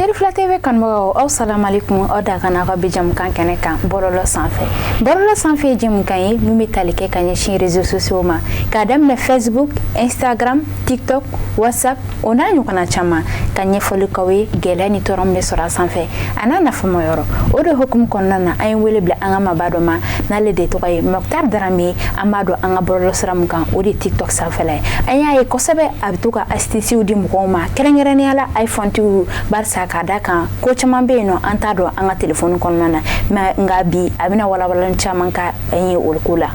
Cherifla TV kanubagaw, aw salamalekum. Aw da kana ka bi jamukan kɛnɛ kan bɔlɔlɔ sanfɛ. Bɔlɔlɔ sanfɛ ye jamukan ye min bɛ tali kɛ ka ɲɛsin réseaux sociaux ma, k'a daminɛ Facebook, Instagram, TikTok, WhatsApp, o n'a ɲɔgɔnna caman, ka ɲɛfɔli k'aw ye gɛlɛya ni tɔɔrɔ min bɛ sɔrɔ a sanfɛ, a n'a nafama yɔrɔ. O de hukumu kɔnɔna na, an ye wele bila an ka maaba dɔ ma, n'ale de tɔgɔ ye Moctar Dramé. An b'a dɔn an ka bɔlɔlɔ sira mun kan, o de ye TikTok sanfɛla ye. An y'a ye kosɛbɛ, a bɛ to ka astuces di mɔgɔw ma, kɛrɛnkɛrɛnnenya la iPhone tigiw, barisa k'a da kan ko caman bɛ yen nɔ, an t'a dɔn an ka telefɔni kɔnɔna na. Mais nka bi, a bɛna walawalali caman ka an ye o ko la.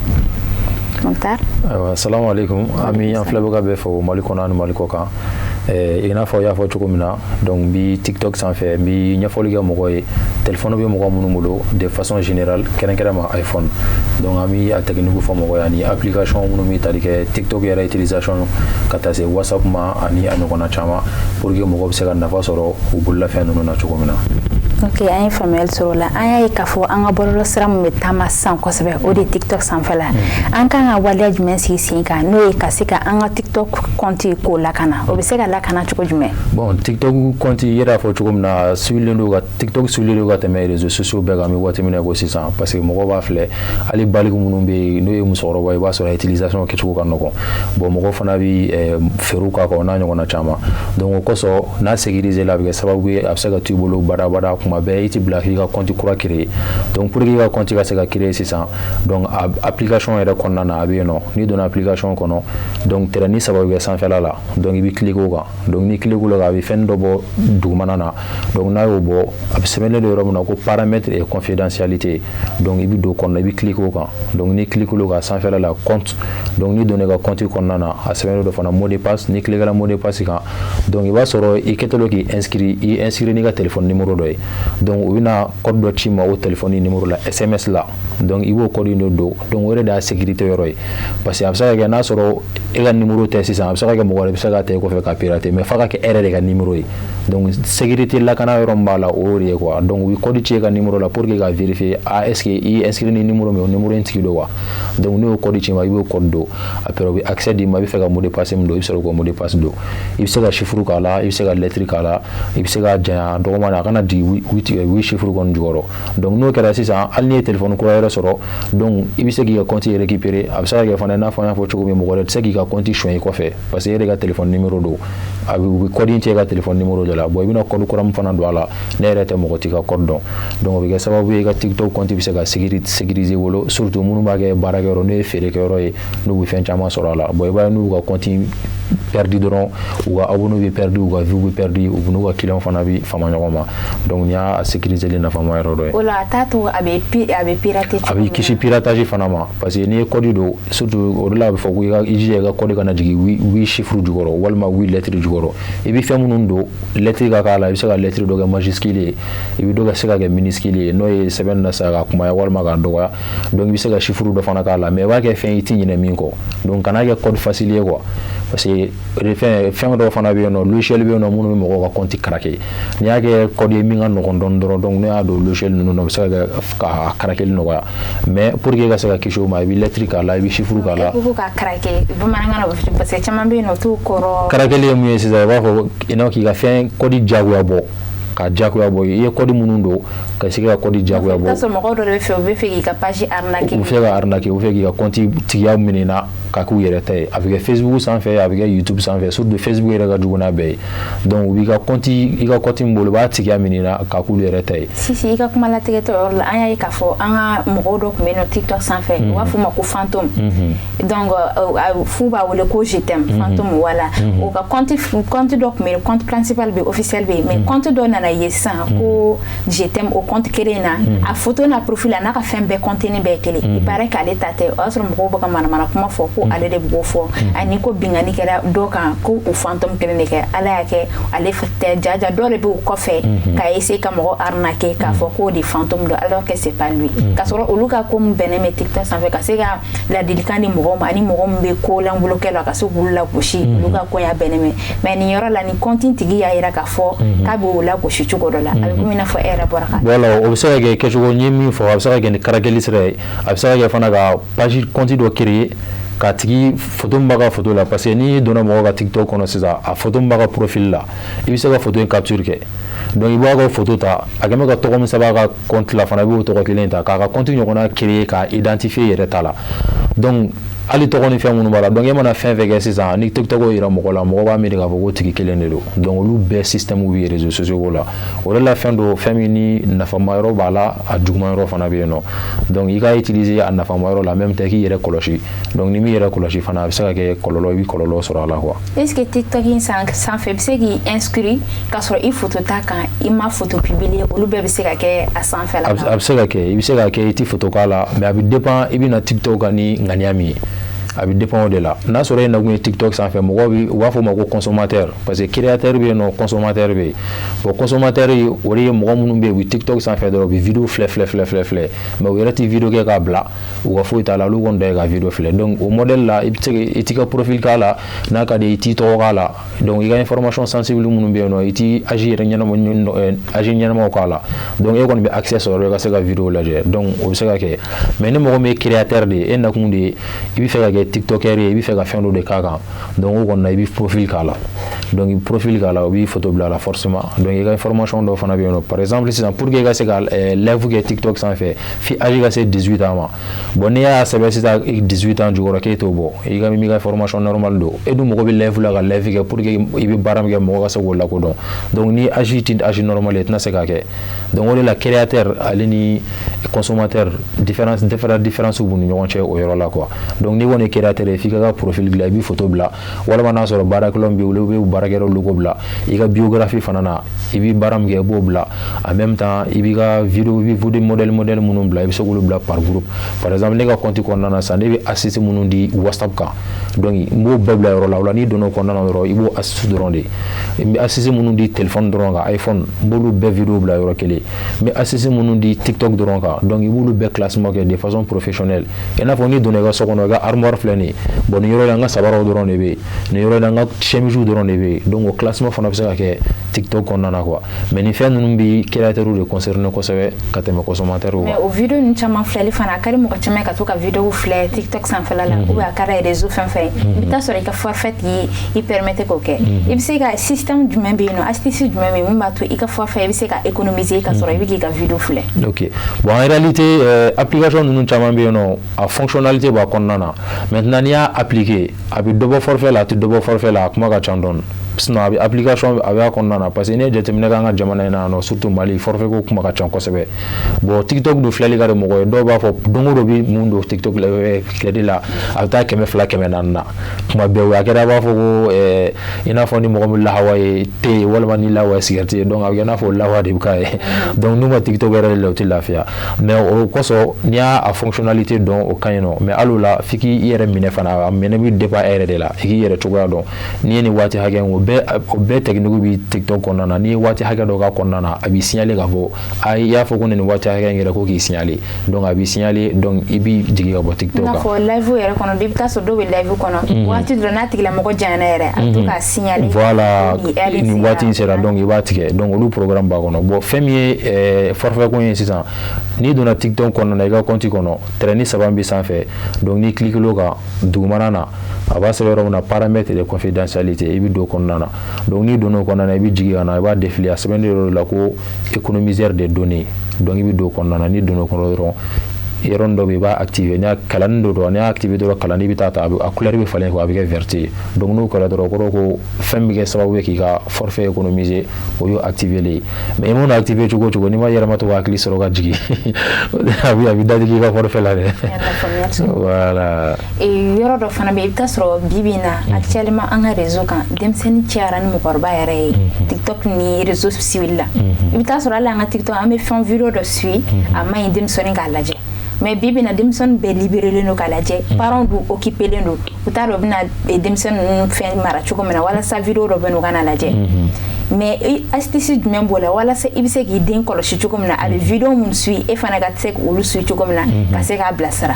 Moctar. Ayiwa, salamu aleykum. An bɛ an filɛbaga bɛɛ fo Mali kɔnɔ ani Mali kɔ kan. I n'a fɔ i y'a fɔ cogo min na, donc n bi TikTok sanfɛ, n bi ɲɛfɔli kɛ mɔgɔw ye, téléphone bɛ mɔgɔ minnu bolo de façon générale, kɛrɛnkɛrɛn ma iPhone. Donc an bi a technique fɔ mɔgɔw ye ani application minnu bɛ tali kɛ TikTok yɛrɛ utilisation, ka taa se WhatsApp ma ani a ɲɔgɔnna caman, pour que mɔgɔw bɛ se ka nafa sɔrɔ u bololafɛn ninnu na cogo min na. Ok, an ye faamuyali sɔrɔ o la. An y'a ye k'a fɔ an ka bɔlɔlɔ sira min bɛ taama sisan kosɛbɛ, o de ye TikTok sanfɛla. An kan ka waleya jumɛn sigi sen kan, n'o ye ka se ka an ka TikTok compte k'o lakana? O bɛ se ka lakana cogo jumɛn? Bon, TikTok compte, i yɛrɛ y'a fɔ cogo min na, suivilen don ka TikTok suivilen don ka tɛmɛ réseaux sociaux bɛɛ kan an bɛ waati min na i ko sisan, parce que mɔgɔw b'a filɛ, hali baliku minnu bɛ yen, n'o ye musokɔrɔba ye, i b'a sɔrɔ utilisation kɛcogo ka nɔgɔn. Bon, mɔgɔw fana bɛ feerew k'a kan, o n'a ɲɔgɔnna caman. Donc o kosɔn, n'a sécurisé la, a bɛ kɛ sababu ye a bɛ se ka to i bolo badabada, kuma bɛɛ i ti bila k'i ka compte kura créer. Donc pour que i ka compte ka se ka créer sisan, donc application yɛrɛ kɔnɔna na, a bɛ yen nɔ. N'i donna application kɔnɔ, donc tɛrɛnin saba bɛ kɛ sanfɛla la, donc i bɛ cliquer o kan. Donc n'i cliquer o kan, a bɛ fɛn dɔ bɔ dugumana na. Donc n'a y'o bɔ, a bɛ sɛbɛnnen don yɔrɔ min na ko paramètres et confidentialité. Donc i bɛ don o kɔnɔ, i bɛ cliquer o kan. Donc n'i cliquer o kan, sanfɛla la, compte. Donc n'i donna i ka compte kɔnɔna na, a sɛbɛnnen don fana mot de passe. N'i cliquer la mot de passe kan, donc i b'a sɔrɔ i kɛtɔ don k'i inscrit, i inscrit n'i ka téléphone numéro dɔ ye. Donc u bɛna code dɔ ci ma o téléphone numéro la SMS la. Donc i b'o code in de don. Donc o yɛrɛ de y'a sécurité yɔrɔ ye, parce que a bɛ se ka kɛ n'a sɔrɔ e ka numéro tɛ sisan, a bɛ se ka kɛ mɔgɔ wɛrɛ bɛ se ka ta e kɔfɛ ka pirater, mais f'a ka kɛ e yɛrɛ de ka numéro ye. Donc sécurité lakana yɔrɔ min b'a la, o y'o de ye quoi. Donc u bɛ code ci e ka numéro la pour que ka vérifier, ah, est ce que i inscrit ni numéro min, o numéro in tigi don wa? Donc n'o y'o code ci ma, i b'o code don. Après, u bɛ accès d'i ma. I bɛ fɛ ka mot de passe min don, i bɛ sɔrɔ k'o mot de passe don. I bɛ se ka chiffre k'a la, i bɛ se ka lettre k'a la, i bɛ se ka janya dɔgɔman na, a kana jigin huit chiffre kɔni jukɔrɔ. Donc n'o kɛra sisan, hali n'i ye téléphone kura yɛrɛ sɔrɔ, donc i bɛ se k'i ka compte récupérer. A bɛ se ka kɛ fana, i n'a fɔ an y'a fɔ cogo min, mɔgɔ wɛrɛ tɛ se k'i ka compte suɲɛ i kɔfɛ, parce que e yɛrɛ ka téléphone numéro don. A bɛ u bɛ code in ci e ka téléphone numéro de la. Bon, i bɛna code kura min fana don a la, ne yɛrɛ tɛ mɔgɔ t'i ka code dɔn. Donc o bɛ kɛ sababu ye i ka TikTok compte bɛ se ka sécuriser i bolo, surtout minnu b'a kɛ baarakɛyɔrɔ, n'o ye feerekɛyɔrɔ ye, n'u bɛ fɛn caman sɔrɔ a la. Bon, i b'a ye, n'u ka compte perdu dɔrɔn, u ka abonné bɛ perdu, u ka vues bɛ perdu, u n'u ka client fana bɛ fama ɲɔgɔn ma. Donc nin y'a sécuriser nafama yɔrɔ dɔ ye. O la, a t'a to a bɛ pirater. A b'i kisi piratage fana ma, parce que n'i ye code don, surtout o de la a bɛ fɔ ko i ka i jija i ka code kana jigin huit chiffres jukɔrɔ walima huit lettres jukɔrɔ. I bɛ fɛn minnu don, lettre ka k'a la, i bɛ se ka lettre dɔ kɛ majuscule ye, i bɛ dɔ kɛ se ka kɛ minuscule ye, n'o ye sɛbɛn na sisan ka kumaya walima k'a dɔgɔya. Donc i bɛ se ka chiffre dɔ fana k'a la, mais i b'a kɛ fɛn i t'i ɲinɛ min kɔ. Donc kana kɛ code facile ye quoi, parce que fɛn dɔw fana bɛ yen nɔ, logiciel bɛ yen nɔ minnu bɛ mɔgɔw ka compte craquer. N'i y'a kɛ code ye min ka nɔgɔn dɔɔni dɔrɔn, donc n'o y'a don logiciel ninnu na, o bɛ se ka kɛ ka craquer nɔgɔya. Mais pour que i ka se ka kisi o ma, i bɛ lettre k'a la, i bɛ chiffre k'a la. E ko ka craquer, bamanankan na, parce que caman bɛ yen nɔ, o t'u kɔrɔ. Craquer ye mun ye sisan? I b'a fɔ i n'a k'i ka fɛn code diyagoya bɔ, ka diyagoya bɔ. I ye code minnu don, ka se ka code diyagoya bɔ. I bɛ taa sɔrɔ mɔgɔw dɔ de bɛ fɛ, u bɛ fɛ k'i ka page arnaquer. U bɛ fɛ ka arnaquer, u bɛ fɛ k'i ka compte tigiya minɛ i na ka k'u yɛrɛ ta ye. A bɛ kɛ Facebook sanfɛ, a bɛ kɛ YouTube sanfɛ, surtout Facebook yɛrɛ ka jugu n'a bɛɛ ye. Donc u b'i ka compte, i ka compte min bolo, u b'a tigiya minɛ i na ka k'olu yɛrɛ ta ye. Sisi, i ka kuma latigɛ tɔ yɔrɔ la, an y'a ye k'a fɔ an ka mɔgɔw dɔ tun bɛ yen nɔ TikTok sanfɛ, u b'a fɔ o ma ko fantôme. Donc f'u b'a wele ko je t'aime fantôme, wala o ka compte dɔ tun bɛ yen, compte principal bɛ yen, officiel bɛ yen, mais compte dɔ nana ye sisan ko je t'aime, o compte kelen in na, a photo n'a profil, a n'a ka fɛn bɛɛ, contenu bɛɛ kelen. Il paraît k'ale ta tɛ. O y'a sɔrɔ mɔgɔw bɛ ka manamana kuma fɔ ko ale de b'o fɔ, ani ko binkanni kɛra dɔ kan, ko o fantôme kelen de kɛ. Ala y'a kɛ ale tɛ, jaja dɔ de b'o kɔfɛ ka essayer ka mɔgɔ arnaquer k'a fɔ k'o de fantôme don, alors que c'est pas lui. K'a sɔrɔ olu ka ko min bɛnnen bɛ TikTok sanfɛ, ka se ka ladilikan di mɔgɔw ma, ani mɔgɔ min bɛ ko lankolon kɛ la, ka se k'olu lagosi, olu ka ko y'a bɛnnen bɛ. Mais nin yɔrɔ la, ni compte tigi y'a yira k'a fɔ k'a b'o lagosi cogo dɔ la, a bɛ komi i n'a fɔ e yɛrɛ bɔra ka. Voilà, o bɛ se ka kɛ kɛcogo n ye min fɔ. A bɛ se ka kɛ ni craqueli sira ye, a bɛ se ka kɛ fana ka page compte dɔ créer ka tigi photo min b'a ka photo la, parce que n'i donna mɔgɔ ka TikTok kɔnɔ sisan, a photo min b'a ka profil la, i bɛ se ka photo in capture kɛ. Donc i b'a ka photo ta, a kɛn bɛ ka tɔgɔ min sɛbɛn a ka compte la fana, i b'o tɔgɔ kelen ta k'a ka compte ɲɔgɔnna créer k'a identifier yɛrɛ ta la. Donc hali tɔgɔ ni fɛn minnu b'a la, donc e mana fɛn fɛn kɛ sisan, ni TikTok yira mɔgɔ la, mɔgɔ b'a miiri k'a fɔ ko tigi kelen de don. Donc olu bɛɛ système bɛ réseaux sociaux la. O de la, fɛn dɔ, fɛn min ni nafama yɔrɔ b'a la, a juguman yɔrɔ fana bɛ yen nɔ. Donc i ka utiliser a nafama yɔrɔ la, même tɛ k'i yɛrɛ kɔlɔsi. Donc ni m'i yɛrɛ kɔlɔsi fana, a bɛ se ka kɛ kɔlɔlɔ, i bɛ kɔlɔlɔ sɔrɔ a la quoi. Est ce que TikTok in sanfɛ, i bɛ se k'i inscrit k'a sɔrɔ i photo t'a kan, i ma photo publier, olu bɛɛ bɛ se ka kɛ a sanfɛ la? A bɛ se ka kɛ, i bɛ se ka kɛ i tɛ photo k'a la, mais a bɛ dépend i bɛna TikTok kan ni ŋaniya min ye. A bɛ dépend o de la. N'a sɔrɔ e nakun ye TikTok sanfɛ, mɔgɔw bɛ, u b'a fɔ o ma ko consommateur, parce que créateur bɛ yen nɔ, consommateur bɛ yen. Bon, consommateur, o de ye mɔgɔ minnu bɛ yen, u bɛ TikTok sanfɛ dɔrɔn, u bɛ vidéo filɛ filɛ filɛ filɛ filɛ, mais u yɛrɛ tɛ vidéo kɛ k'a bila, u ka foyi t'a la, olu kɔni dɔ ye ka vidéo filɛ. Donc o modèle la, i bɛ se i t'i ka profil k'a la, n'a ka di i t'i tɔgɔ k'a la. Donc i ka information sensible minnu bɛ yen nɔ, i t'i âge yɛrɛ ɲɛnama, âge ɲɛnamaw k'a la. Donc e kɔni bɛ accès sɔrɔ i ka se ka vidéo lajɛ. Donc o bɛ se ka kɛ. Mais ni mɔgɔ min ye créateur de ye, e nakun de ye i bɛ fɛ ka kɛ tiktoker ye, i bɛ fɛ ka fɛn dɔ de k'a kan, donc o kɔni na, i bɛ profil k'a la. Donc i profil k'a la, o b'i photo bila a la forcément. Donc i ka information dɔw fana bɛ yen nɔ. Par exemple sisan, pour que i ka se ka live kɛ TikTok sanfɛ, f'i âge ka se 18 ans ma. Bon, n'i y'a sɛbɛn sisan 18 ans jukɔrɔ k'e t'o bɔ, i ka m'i ka information normale don, e dun mago bɛ live la ka live kɛ pour que i bɛ baara min kɛ, mɔgɔ ka se k'o lakodɔn. Donc ni âge tɛ âge normal ye, i tɛna se k'a kɛ. Donc o de la, créateur ale ni consommateur, différence différence b'u ni ɲɔgɔn cɛ o yɔrɔ la quoi. Donc n'i kɔni ye créateur ye, f'i ka profil dilan, i b'i photo bila, walima n'a sɔrɔ baarakɛlaw b'i bolo, i bɛ baarakɛyɔrɔ logo bila, i ka biographie fana na, i bɛ baara min kɛ, i b'o bila. En même temps, i b'i ka vidéo, i bɛ vidéo modèle minnu bila, i bɛ se k'olu bila par groupe. Par exemple, ne ka compte kɔnɔna na sisan, ne bɛ astuce minnu di WhatsApp kan, donc n b'o bɛɛ bila yɔrɔ la. O la, n'i donna o kɔnɔna na dɔrɔn, i b'o astuce dɔrɔn de. N bɛ astuce minnu di téléphone dɔrɔn kan, iPhone, n b'olu bɛɛ vidéo bila yɔrɔ kelen. N bɛ astuce minnu di TikTok dɔrɔn kan. Donc i b'olu bɛɛ classement kɛ de façon professionnelle, i n'a fɔ n'i donna i ka so kɔnɔ, i ka armoire filɛ nin ye. Bon, nin yɔrɔ in na, n ka sabaraw dɔrɔn de bɛ yen, nin yɔrɔ in na, n ka chemise dɔrɔn de bɛ yen. Donc o classement fana bɛ se ka kɛ TikTok kɔnɔna na quoi. Mais nin fɛn ninnu bɛ créateur de concerner kosɛbɛ ka tɛmɛ consommateur kan. Mais o vidéo ninnu caman filɛli fana, a ka di mɔgɔ caman ye ka to ka vidéo filɛ TikTok sanfɛla la, ou bien a ka d'a ye réseau fɛn fɛn ye. I bɛ taa sɔrɔ i ka forfait y'i permettre k'o kɛ. I bɛ se ka système jumɛn bɛ yen nɔ, astuce jumɛn bɛ yen min b'a to i ka forfait i bɛ se ka économiser ka sɔrɔ i bɛ k'i ka vidéo filɛ? Ok, bon, en réalité, application ninnu caman bɛ yen nɔ, a fonctionnalité b'a kɔnɔna na. Maintenant, n'i y'a appliquer, a bɛ dɔ bɔ forfait la, a tɛ dɔ bɔ forfait la, a kuma ka ca dɔɔni. Sinon a bɛ application, a b'a kɔnɔna na, parce que n'i ye jateminɛ kɛ an ka jamana in na yan nɔ, surtout Mali, forfait ko kuma ka ca kosɛbɛ. Bon, TikTok dun filɛli ka di mɔgɔ ye. Dɔw b'a fɔ don o don bɛ mun don TikTok la, filɛli la, a bɛ taa 200, 400 na kuma bɛɛ. O a kɛra, a b'a fɔ ko i n'a fɔ ni mɔgɔ min lahawa ye thé ye, walima ni lahawa ye cigarette ye. Donc a bɛ kɛ i n'a fɔ lahawa de bɛ k'a ye. Donc n'u ma TikTok yɛrɛ la, u tɛ lafiya. Mais o kosɔn, n'i y'a fonctionnalité dɔn, o ka ɲi nɔ. Mais hali o la, f'i k'i yɛrɛ minɛ fana, a minɛ bɛ dépend e yɛrɛ de la, i k'i yɛrɛ cogoya dɔn. N'i ye nin waati hakɛ in, o bɛɛ technique bɛ TikTok kɔnɔna na. N'i ye waati hakɛ dɔ k'a kɔnɔna na, a b'i signaler k'a fɔ a i y'a fɔ ko nin waati hakɛ in yɛrɛ ko k'i signaler. Donc a b'i signaler, donc i b'i jigin ka bɔ TikTok kan. I n'a fɔ live yɛrɛ kɔnɔ, i bɛ taa sɔrɔ dɔw bɛ live kɔnɔ waati dɔ, n'a tigilamɔgɔ janyana yɛrɛ, a bɛ to k'a signaler. Voilà, nin waati in sera, donc i b'a tigɛ. Donc olu programme b'a kɔnɔ. Bon, fɛn min ye forfait ko ye sisan, n'i donna TikTok kɔnɔna na, i ka compte kɔnɔ, trait saba bɛ sanfɛ. Donc n'i cliquer l'o kan, dugumana na, a b'a sɛbɛn yɔrɔ min na paramètres de confidentialité, i bɛ don o kɔnɔna na. Donc n'i donna o kɔnɔna na, i bɛ jigin ka na, i b'a défiler, a sɛbɛnnen yɔrɔ la ko économiseur de données. Donc i bɛ don o kɔnɔna na. N'i donna o kɔnɔ dɔrɔn, yɔrɔnin dɔ bɛ yen, i b'a activer. N'i y'a kalanin dɔ dɔrɔn, n'i y'a activer dɔrɔn, kalani bɛ taa ta, a couleur bɛ falen quoi, a bɛ kɛ verte ye. Donc n'o kɛra dɔrɔn, o kɔrɔ ko fɛn bɛ kɛ sababu ye k'i ka forfait économiser, o y'o activer le ye. Mais i mana activer cogo o cogo, n'i ma yɛrɛma to ka hakili sɔrɔ ka jigin, a bɛ dadigi i ka forfait la dɛ. Voilà. Yɔrɔ dɔ fana bɛ yen, i bɛ taa sɔrɔ bi bi in na, actuellement, an ka réseau kan, denmisɛnnin cayara ni mɔgɔkɔrɔba yɛrɛ ye TikTok ni réseau suivre la. I bɛ taa sɔrɔ hali an ka TikTok, an bɛ fɛn vidéo dɔ suit, a man ɲi denmisɛnnin k'a lajɛ. Mais bi bi in na, denmisɛnnin bɛɛ libérélen don k'a lajɛ, parents dun occupélen don, u t'a dɔn u bɛna denmisɛnnin ninnu fɛn mara cogo min na walasa vidéo dɔ bɛ yen, u kana lajɛ. Mais astuce jumɛn b'o la walasa i bɛ se k'i den kɔlɔsi cogo min na, a bɛ vidéo mun suit, e fana ka se k'olu suit cogo min na, ka se k'a bilasira?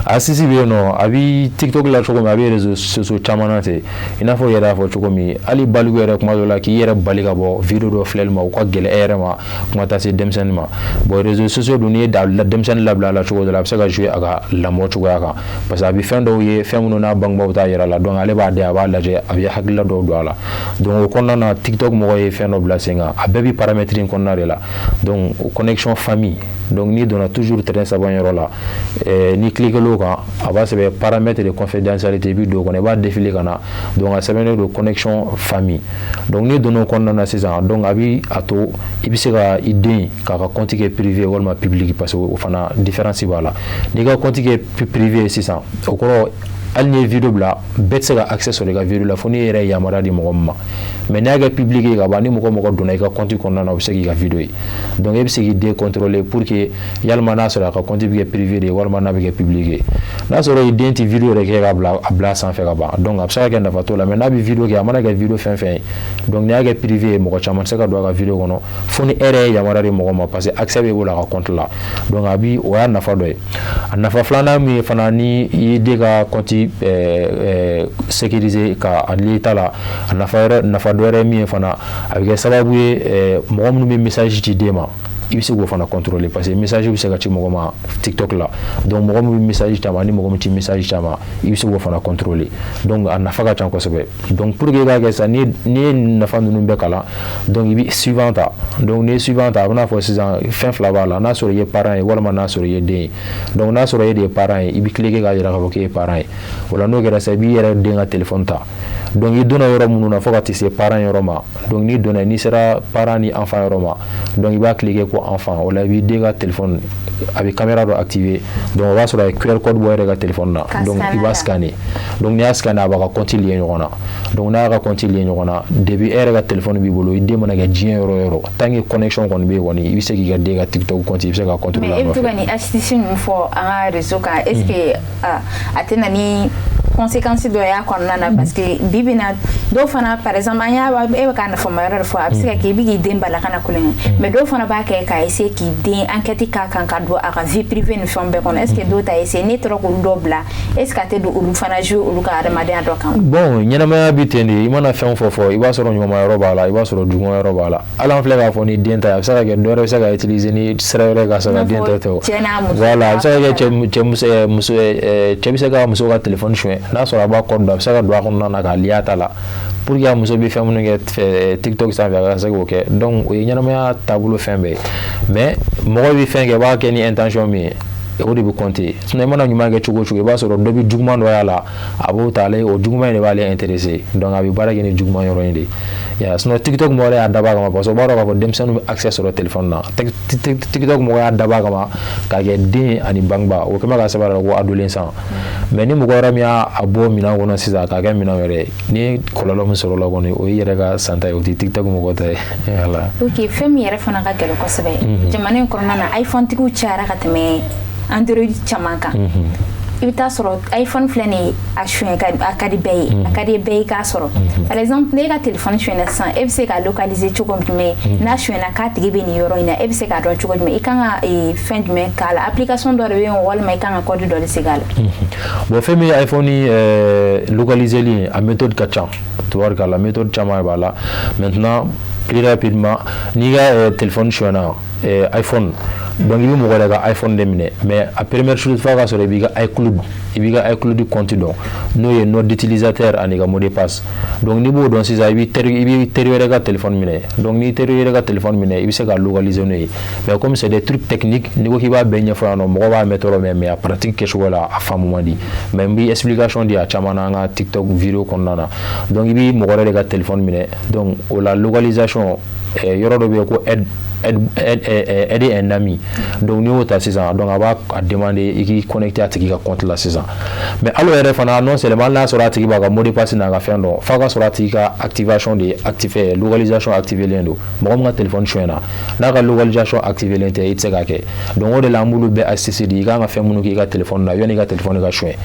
Astuce bɛ yen nɔ. A bɛ TikTok la cogo min, a bɛ réseaux sociaux caman na ten. I n'a fɔ i yɛrɛ y'a fɔ cogo min, hali baliku yɛrɛ, kuma dɔ la, k'i yɛrɛ bali ka bɔ vidéo dɔ filɛli ma, o ka gɛlɛn e yɛrɛ ma, kuma taa se denmisɛnnin ma. Bon, réseaux sociaux dun, n'i ye denmisɛnnin labila a la cogo dɔ la, a bɛ se ka jouer a ka lamɔ cogoya kan, parce que a bɛ fɛn dɔw ye, fɛn minnu n'a bangebaaw t'a yɛrɛ la. Donc ale b'a da, a b'a lajɛ, a bɛ hakilila dɔw don a la. Donc o kɔnɔna na, TikTok TikTok mɔgɔ ye fɛn dɔ bila sen kan, a bɛɛ bi paramètre in kɔnɔna de la. Donc o connexion famille, donc n'i donna toujours trait saba yɔrɔ la, n'i cliquer l'o kan, a b'a sɛbɛn paramètre de confidentialité. I bɛ don o kɔnɔ, i b'a défiler ka na. Donc a sɛbɛnnen don connexion famille. Donc n'i donna o kɔnɔna na sisan, donc a bi a to i bɛ se ka i den k'a ka compte kɛ privé walima public, parce que o fana différence b'a la. N'i ka compte kɛ privé sisan, o kɔrɔ hali n'i ye vidéo bila, bɛɛ tɛ se ka accès sɔrɔ i ka vidéo la fo n'i yɛrɛ ye yamaruya di mɔgɔ min ma. Mais n'i y'a kɛ public ye ka ban, ni mɔgɔ mɔgɔ donna i ka compte kɔnɔna na, o bɛ se k'i ka vidéo ye. Donc e bɛ se k'i den contrôler pour que yalima n'a sɔrɔ a ka compte bɛ kɛ privé de ye walima n'a bɛ kɛ public ye. N'a sɔrɔ i den tɛ vidéo yɛrɛ kɛ ka bila a bila sanfɛ ka ban, donc a bɛ se ka kɛ nafa t'o la. Mais n'a bɛ vidéo kɛ, a mana kɛ vidéo fɛn fɛn ye, donc n'i y'a kɛ privé ye, mɔgɔ caman tɛ se ka don a ka vidéo kɔnɔ fo ni e yɛrɛ ye yamaruya di mɔgɔ ma, parce que accès bɛ bolo a ka compte la. Donc a bi o y'a nafa dɔ ye. A nafa filanan min ye fana, ni i y'i den ka compte sécuriser ka a lié ta la, a nafa wɛrɛ, nafa dɔ wɛrɛ min ye fana, a bɛ kɛ sababu ye, mɔgɔ minnu bɛ message ci den ma, i bɛ se k'o fana contrôler, parce que message bɛ se ka ci mɔgɔ ma TikTok la. Donc mɔgɔ min bɛ message ci a ma ni mɔgɔ min tɛ message ci a ma, i bɛ se k'o fana contrôler. Donc a nafa ka ca kosɛbɛ. Donc pour que i k'a kɛ sisan, n'i ye nafa ninnu bɛɛ kalan, donc i bɛ suivant ta. Donc n'i ye suivant ta, a bɛna fɔ sisan fɛn fila b'a la: n'a sɔrɔ i ye parent ye walima n'a sɔrɔ i ye den ye. Donc n'a sɔrɔ e de ye parent ye, i bɛ cliquer k'a jira k'a fɔ k'e ye parent ye. O la n'o kɛra sisan, i b'i yɛrɛ den ka téléphone ta. Donc i donna yɔrɔ minnu na fo ka t'i se parent yɔrɔ ma, donc n'i donna, n'i sera parent ni enfant yɔrɔ ma, donc i b'a cliquer ko enfant. O la i b'i den ka téléphone, a bɛ caméra dɔ activer. Donc o b'a sɔrɔ a ye QR code bɔ e yɛrɛ ka téléphone na, donc i b'a scanner. Donc n'i y'a scanner, a b'a ka compte lié ɲɔgɔn na. Donc n'a y'a ka compte lié ɲɔgɔn na, depuis e yɛrɛ ka téléphone b'i bolo, i den mana kɛ diɲɛ yɔrɔ o yɔrɔ, tant que connexion kɔni bɛ yen kɔni, i bɛ se k'i ka den ka TikTok compte, i bɛ se ka contrôler. Mais e bɛ to ka nin astuce ninnu fɔ an ka réseau kan, est ce que a tɛ na ni conséquence dɔ y'a kɔnɔna na? Parce que bi bi na, dɔw fana, par exemple, an y'a e bɛ k'a nafama yɔrɔ de fɔ, a bɛ se ka kɛ i bɛ k'i den bala kana kulonkɛ, mais dɔw fana b'a kɛ k'a essayer k'i den enquête k'a kan ka don a ka vie privée ni fɛnw bɛɛ kɔnɔ. Est ce que dɔw ta essayer n'e tora k'olu dɔw bila, est ce que a tɛ don olu fana jouer olu ka adamadenya dɔ kan? Bon, ɲɛnamaya bi ten de. I mana fɛn fɔ fɔ, i b'a sɔrɔ ɲuman yɔrɔ b'a la, i b'a sɔrɔ juguman yɔrɔ b'a la. Hali an filɛ k'a fɔ ni den ta ye, a bɛ se ka kɛ dɔ wɛrɛ bɛ se ka utiliser ni sira wɛrɛ ka sɔrɔ ka den ta tɛ o. Voilà, a bɛ se ka kɛ cɛ muso muso cɛ bɛ se ka muso ka téléphone suɲɛ. N'a sɔrɔ a b'a code dɔn, a bɛ se ka don a kɔnɔna na k'a lié a ta la pour que a muso bɛ fɛn minnu kɛ TikTok sanfɛ, a ka se k'o kɛ. Donc o ye ɲɛnamaya taabolo fɛn bɛɛ ye. Mais mɔgɔ bɛ fɛn kɛ, i b'a kɛ ni intention min ye, o de bɛ compter. Sinon i mana ɲuman kɛ cogo o cogo, i b'a sɔrɔ dɔ bɛ juguman dɔ y'a la, a b'o ta, ale o juguman in de b'ale intéressé. Donc a bɛ baara kɛ ni juguman yɔrɔ in de ye. Sinon TikTok mɔgɔ yɛrɛ y'a dabɔ a kama, parce que o b'a dɔn k'a fɔ denmisɛnninw bɛ accès sɔrɔ téléphone na. TikTok mɔgɔ y'a dabɔ a kama k'a kɛ den ani bangebaa, o kɛlen bɛ ka sɛbɛn a la ko adolescent. Mais ni mɔgɔ wɛrɛ min y'a bɔ minɛn kɔnɔ sisan k'a kɛ minɛn wɛrɛ ye, ni ye kɔlɔlɔ min sɔrɔ o la kɔni, o y'i yɛrɛ ka santa ye, o tɛ TikTok mɔgɔ ta ye. Voilà. Ok, fɛn min yɛrɛ fana ka gɛlɛn kosɛbɛ jamana in kɔnɔna na, iPhone tigiw cayara ka tɛmɛ Android caman kan. I bɛ taa sɔrɔ iPhone filɛ nin ye, a suɲɛ a ka di bɛɛ ye, a ka di bɛɛ ye k'a sɔrɔ. Par exemple, n'e ka téléphone suɲɛna sisan, e bɛ se k'a localiser cogo jumɛn? N'a suɲɛna k'a tigi bɛ nin yɔrɔ in na, e bɛ se k'a dɔn cogo jumɛn? I kan ka fɛn jumɛn k'a la? Application dɔ de bɛ yen walima i kan ka code dɔ de segin a la? Bon, fɛn min ye iPhone localiseli, a méthode ka ca, tubaarikala, méthode caman b'a la. Maintenant, plus rapidement, n'i ka téléphone suɲɛna, iPhone, donc i bɛ mɔgɔ wɛrɛ ka iPhone de minɛ. Mais a première chose, f'a ka sɔrɔ i b'i ka iCloud, i b'i ka iCloud compte dɔn, n'o ye nom d'utilisateur ani ka mot de passe. Donc n'i b'o dɔn sisan, i b'i teri wɛrɛ ka téléphone minɛ. Donc n'i teri wɛrɛ ka téléphone minɛ, i bɛ se ka localiser n'o ye. Mais comme c'est des trucs techniques, n'i ko k'i b'a bɛɛ ɲɛfɔ yan nɔ, mɔgɔ b'a mɛn tɔɔrɔ, mais a pratique kɛcogo la, a faamu man di. Mais n bɛ explication di a caman na an ka TikTok vidéo kɔnɔna na. Donc i bɛ mɔgɔ wɛrɛ de ka téléphone minɛ. Donc o la localisation, yɔrɔ dɔ bɛ yen ko aide aider un ami. Donc n'i y'o ta sisan, donc a b'a a demander i k'i connecter a tigi ka compte la sisan. Mais hali o yɛrɛ fana, non seulement hali n'a sɔrɔ a tigi b'a ka mot de passe n'a ka fɛn dɔn, f'a ka sɔrɔ a tigi ka activation de activé, localisation activé len don. Mɔgɔ min ka téléphone suɲɛna, n'a ka localisation activé len tɛ, i tɛ se k'a kɛ. Donc o de la an b'olu bɛɛ astuce di, i kan ka fɛn minnu k'i ka téléphone na yanni i ka téléphone ka suɲɛ.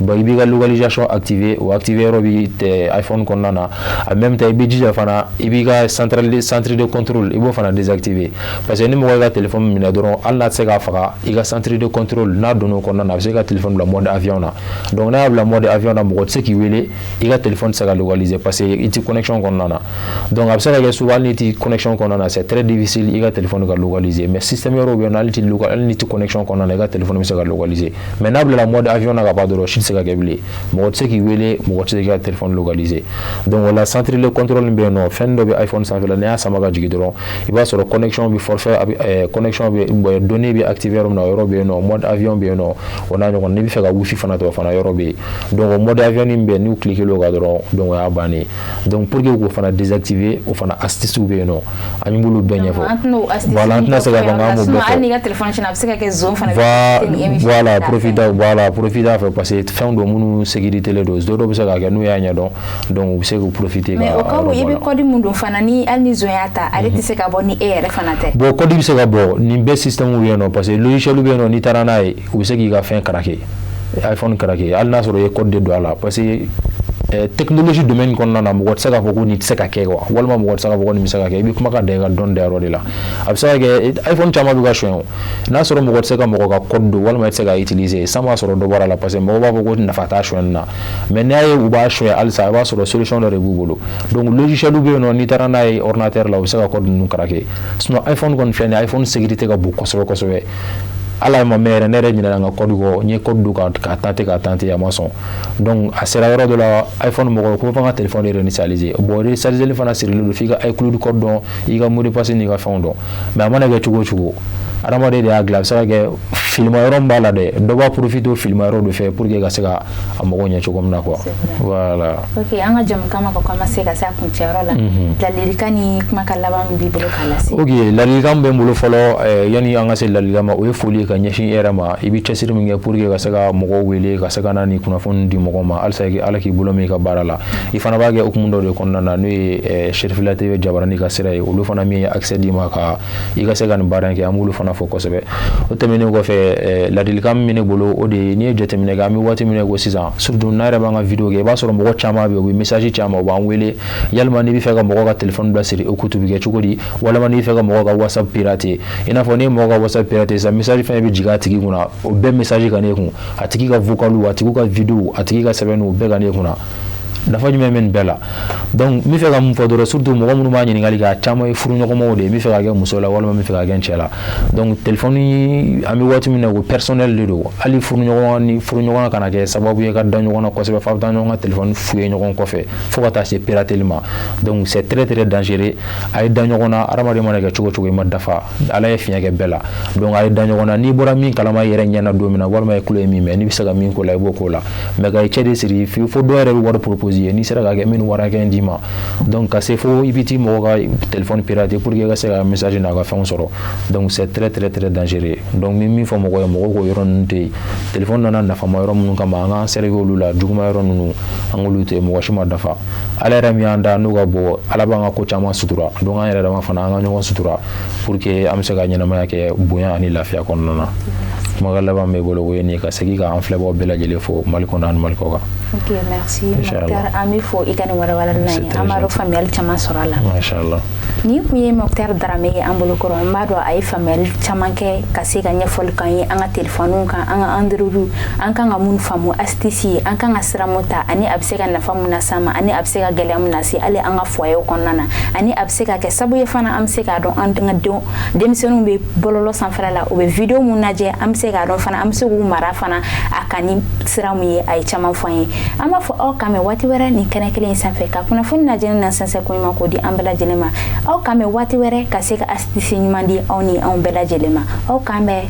Bon, i b'i ka localisation activé, o activé yɔrɔ b'i iPhone kɔnɔna na. En même temps, i b'i jija fana, i b'i ka centre de contrôle, i b'o fana désactiver. désactiver, parce que ni mɔgɔ y'i ka téléphone minɛ dɔrɔn, hali n'a tɛ se k'a faga, i ka centre de contrôle n'a donna o kɔnɔna na, a bɛ se ka téléphone bila mode avion na. Donc n'a y'a bila mode avion na, mɔgɔ tɛ se k'i wele, i ka téléphone tɛ se ka localiser, parce que i ti connexion kɔnɔna na. Donc a bɛ se ka kɛ souvent, hali n'i ti connexion kɔnɔna na, c'est très difficile i ka téléphone ka localiser. Mais système wɛrɛw bɛ yen nɔ, hali n'i ti connexion kɔnɔna na, i ka téléphone bɛ se ka localiser. Mais n'a bilala mode avion na ka ban dɔrɔn, si tɛ se ka kɛ bilen, mɔgɔ tɛ se k'i wele, mɔgɔ tɛ se k'i ka téléphone localiser. Donc o la, centre de contrôle bɛ yen nɔ, fɛn dɔ bɛ iPhone sanfɛ la, n'i y'a sama ka jigin dɔrɔn, i b'a sɔrɔ connexion bɛ forfait a bɛ connexion bɛ, données bɛ activer yɔrɔ min na, o yɔrɔ bɛ yen nɔ, mode avion bɛ yen nɔ, o n'a ɲɔgɔn. N'i bɛ fɛ ka wifi fana ta, o fana yɔrɔ bɛ yen. Donc o mode avion nin bɛ yen, n'u cliquer l'o kan dɔrɔn, donc o y'a bannen. Donc pour que k'o fana désactiver, o fana astuce bɛ yen nɔ, an b'olu bɛɛ ɲɛfɔ. Voilà, an tɛna se ka ban k'an b'o bɛɛ fɔ. Hali n'i ka téléphone tiɲɛna, a bɛ se ka kɛ zon fana. Voilà, profiter, voilà, profiter a fɛ, parce que fɛn don minnu sécurité len don. Dɔw bɛ se k'a kɛ n'u y'a ɲɛdɔn, donc u bɛ se k'u profiter. Mais au cas où i bɛ code mun don fana, ni hali ni zon y'a ta, ale tɛ se ka bɔ ni e yɛrɛ fana tɛ? Bon, code bɛ se ka bɔ, nin bɛɛ système bɛ yen nɔ, parce que logiciel bɛ yen nɔ, n'i taara n'a ye, u bɛ se k'i ka fɛn craquer, iPhone craquer, hali n'a sɔrɔ i ye code de don a la, parce que technologie domaine kɔnɔna na, mɔgɔ tɛ se k'a fɔ ko nin tɛ se ka kɛ quoi, walima mɔgɔ tɛ se k'a fɔ ko nin bɛ se ka kɛ. I bɛ kuma ka dan i ka dɔnni dayɔrɔ de la. A bɛ se ka kɛ iPhone caman bɛ ka suɲɛ o, n'a sɔrɔ mɔgɔ tɛ se ka mɔgɔ ka code don, walima i tɛ se ka utiliser san b'a sɔrɔ dɔ bɔra la, parce que mɔgɔw b'a fɔ ko nafa t'a suɲɛni na. Mais n'i y'a ye u b'a suɲɛ halisa, i b'a sɔrɔ solution dɔ de b'u bolo. Donc logiciel bɛ yen nɔ, n'i taara n'a ye ordinateur la, u bɛ se ka code ninnu craquer. Sinon iPhone kɔni filɛ nin ye, iPhone sécurité ka bon kosɛbɛ kosɛbɛ. Ala ma mɛn yɛrɛ, ne yɛrɛ ɲinɛna n ka code kɔ, n ye code don k'a tenter k'a tenter, a ma sɔn. Donc a sera yɔrɔ dɔ la, iPhone mɔgɔw ko fo n ka téléphone de réinitialiser. Bon, réinitialiser fana sirilen don f'i ka iCloud code dɔn, i ka mot de passe n'i ka fɛnw dɔn. Mais a mana kɛ cogo o cogo, adamaden de y'a dilan, a bɛ se ka kɛ filima yɔrɔ min b'a la dɛ, dɔ b'a profiter o filima yɔrɔ de fɛ pour que ka se ka a mago ɲɛ cogo min na quoi, voilà. Ok, an ka jamukan ma ka commencer ka se a kuncɛyɔrɔ la, ladilikan ni kumakan laban min b'i bolo k'a lase? Ok, ladilikan min bɛ n bolo fɔlɔ, yanni an ka se ladilikan ma, o ye foli ye ka ɲɛsin e yɛrɛ ma. I bɛ cɛsiri min kɛ pour que ka se ka mɔgɔw wele, ka se ka na ni kunnafoni di mɔgɔw ma, halisa Ala k'i bolo min i ka baara la. I fana b'a kɛ hukumu dɔ de kɔnɔna na, n'o ye Cherifila TV jabarani ka sira ye, olu fana min ye accès d'i ma ka i ka se ka nin baara in kɛ, an b'olu fana fɔ kosɛbɛ. O tɛmɛnen kɔfɛ, ladilikan min bɛ ne bolo, o de ye, n'i ye jateminɛ kɛ, an bɛ waati min na ko sisan, surtout n'a yɛrɛ b'an ka vidéo kɛ, i b'a sɔrɔ mɔgɔ caman bɛ yen, u bɛ message caman, u b'an wele: yalima n'i bɛ fɛ ka mɔgɔ ka téléphone bila siri écoute, bɛ kɛ cogo di? Walima n'i bɛ fɛ ka mɔgɔ ka WhatsApp pirater, i n'a fɔ n'i ye mɔgɔ ka WhatsApp pirater sisan, message fɛn bɛ jigin a tigi kunna, o bɛɛ message ka n'e kun, a tigi ka vocal, a tigi ka vidéo, a tigi ka sɛbɛnniw, o bɛɛ ka n'e kunna. Nafa jumɛn bɛ nin bɛɛ la? Donc n bɛ fɛ ka mun fɔ dɔrɔn, surtout mɔgɔ minnu b'a ɲininkali kɛ, a caman ye furuɲɔgɔnmaw de ye, n bɛ fɛ ka kɛ muso la walima n bɛ fɛ ka kɛ n cɛ la. Donc téléphone, an bɛ waati min na ko personnel de don, hali furuɲɔgɔn ni furuɲɔgɔn kana kɛ sababu ye ka da ɲɔgɔn na kosɛbɛ f'a bɛ taa ɲɔgɔn ka téléphone fouiller ɲɔgɔn kɔfɛ, fo ka taa se pirateli ma. Donc c'est très très dangereux. A ye da ɲɔgɔn na, hadamaden mana kɛ cogo o cogo, i ma dafa, Ala ye fiɲɛ kɛ bɛɛ la. Donc a ye da ɲɔgɔn na, n'i bɔra min kalama i yɛrɛ ɲɛna don min na, walima i tulo ye min mɛn, n'i bɛ se ka min k'o la, i b'o k'o la. Mais ka i cɛ de siri fo dɔw yɛrɛ bɛ wari proposer ye, n'i sera ka kɛ min wari hakɛ in d'i ma, donc ka se fo i bɛ t'i mɔgɔ ka téléphone pirater pour que i ka se ka message n'a ka fɛnw sɔrɔ, donc c'est très très très dangereux. Donc n bɛ min fɔ mɔgɔw ye, mɔgɔw k'o yɔrɔ ninnu to yen. Téléphone nana nafama yɔrɔ minnu kama, an k'an servir olu la, juguma yɔrɔ ninnu, an k'olu to yen. Mɔgɔ si ma dafa, Ala yɛrɛ min y'an da n'o ka bɔ, Ala b'an ka ko caman sutura. Donc an yɛrɛ dama fana, an ka ɲɔgɔn sutura pour que an bɛ se ka ɲɛnamaya kɛ bonya ani lafiya kɔnɔna na. Kumakan laban bɛ bolo, o ye nin ye, ka segin k'an filɛbagaw bɛɛ lajɛlen fo Mali kɔnɔ ani Mali kɔ kan. Ok, merci Mokhtar, an bɛ fo i ka nin walawalali la ye, an b'a dɔn faamuyali caman sɔrɔ a la. Mashallah. Nin kun ye Mokhtar Darame ye an bolo kɔrɔ. N b'a dɔn a ye faamuyali caman kɛ ka se ka ɲɛfɔli k'an ye an ka telefɔniw kan, an ka Android, an kan ka mun faamu, astuce ye, an kan ka sira mun ta, ani a bɛ se ka nafa mun lase an ma, ani a bɛ se ka gɛlɛya mun lase hali an ka foyer kɔnɔna na, ani a bɛ se ka kɛ sababu ye fana an bɛ se k'a dɔn an ka denmisɛnninw bɛ bɔlɔlɔ sanfɛla la, u bɛ vidéo mun lajɛ, an bɛ se k'a dɔn fana an bɛ se k'u mara fana a kan ni sira mun ye. A ye caman fɔ an ye. An b'a fɔ aw kan mɛn waati wɛrɛ nin kɛnɛ kelen in sanfɛ, ka kunnafoni lajɛ na sɛnsɛn ko ɲuman k'o di an bɛɛ lajɛlen ma. Aw kan bɛn waati wɛrɛ ka se ka astuce ɲuman di aw ni anw bɛɛ lajɛlen ma. Aw kan bɛn.